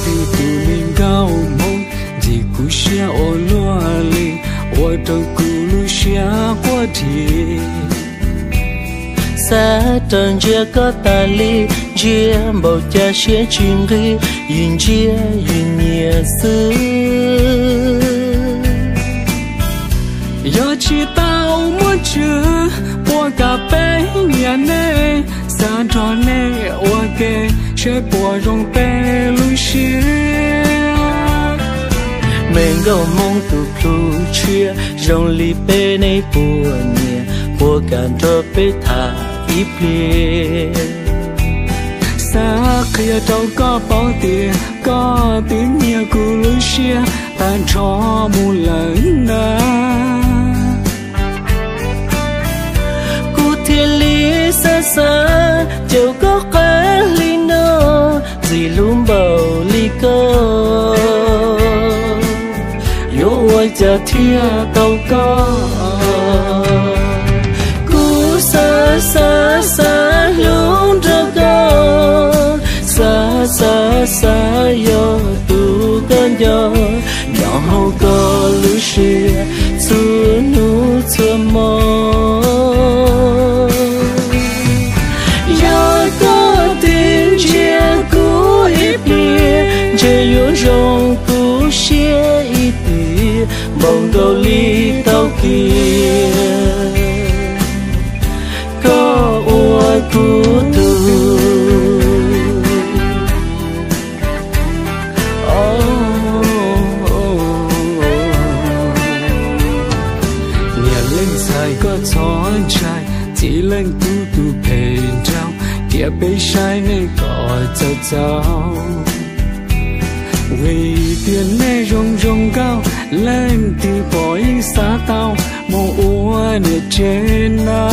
Twb tus me nkauj Hmoob ntxim kuv siab ua luaj li, ua rau kuv lub siab quaj dhi. Xav rau ntsia koj tas li, ntsia npaum cas siab tsis nqig, yus ntsia yus nyiam xwb. Yog tsis tau muaj tswv, puas kam peb nyiam nej, xav nrog nej ua ke, saib puas zoo peb lub siab. Me nkauj Hmoob tus plhu tshiab, zoo li peb nej puas nyiam, puas kam nrog peb tham ib pliag. Xav qhia rau koj paub tias koj twb nyiag kuv lub siab tag nrho mus lawm ntag. Kuv thiaj li xav xav caum koj qab li no, ntxim hlub npaum li koj, yuav ua cas thiaj tau koj. Kuv xav xav xav hlub nrog koj, xav xav xav yog tus koj nco, nyob hauv koj lub siab txhua hnub txhua hmo. Yog koj twb ntsia kuv ib pliag, ntshe yuav zoo kuv siab ib tiag, npaum nkaus li tau kiag koj ua kuv tug. Niam leej ntxhais koj txhob ntshai, txiv leej tub tus phem nraug, cia peb saib nej kom txaus txaus. Vim tias nej zoo zoo nkauj, leej twg pom yeej xav tau mus ua niam tsev na.